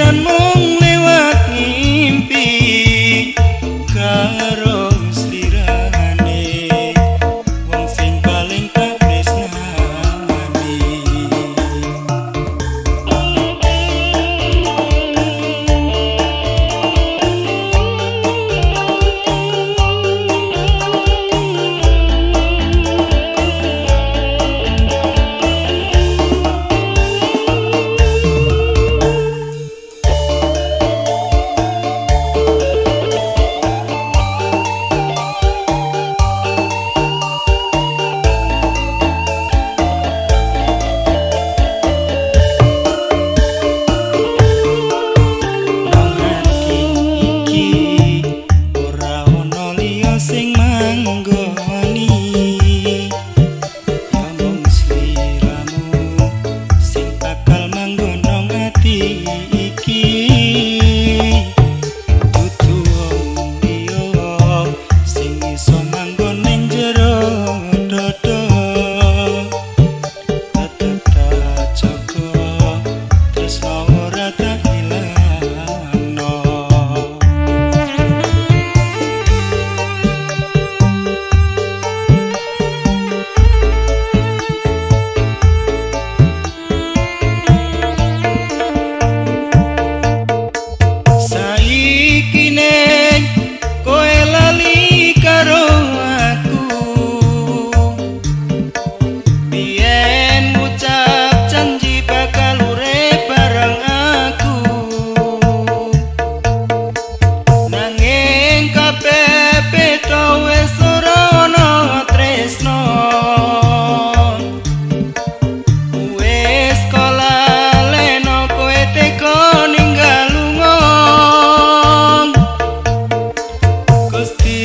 Nadyan mung lewat ngimpi karo slirane wong sing paling tak tresnani. Nang ati iki ora ana liya sing manggoni, ya mung sliramu sing bakal manggon nang ati iki. Dudu wong liya sing iso manggon ning jero dada, tetep tak jaga tresno ora tak ilangno. Saiki nek kowe lali karo aku, biyen ngucap janji bakal urip bareng aku, nanging kabeh beda wis ora ana tresno. Wis kalaleno kowe teka ninggal lunga, Gusti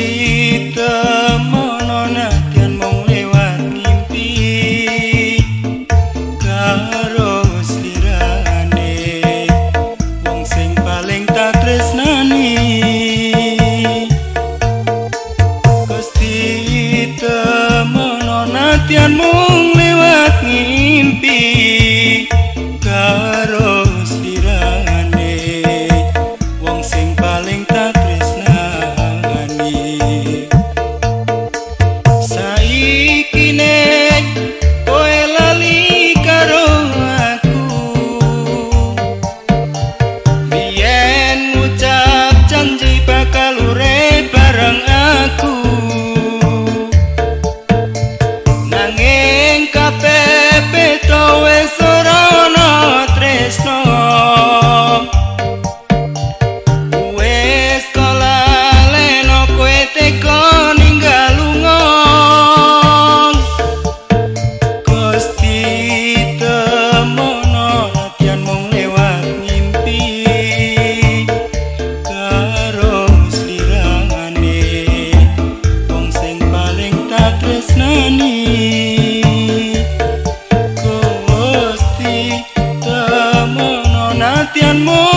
temono nadyan mung lewat ngimpi karo slirane wong sing paling tak tresnani. Gusti temono nadyan mung lewat ngimpi karo slirane wong sing paling tak tresnani. Saiki nek kowe lali karo aku, biyen ngucap janji bakal urip bareng aku, nanging kabeh beda wis ora ana tresno. Wis kalaleno kowe teka ninggal lunga, Gusti temono nadyan mung lewat ngimpi karo slirane wong sing paling tak tresnani. Gusti temono nadyan mung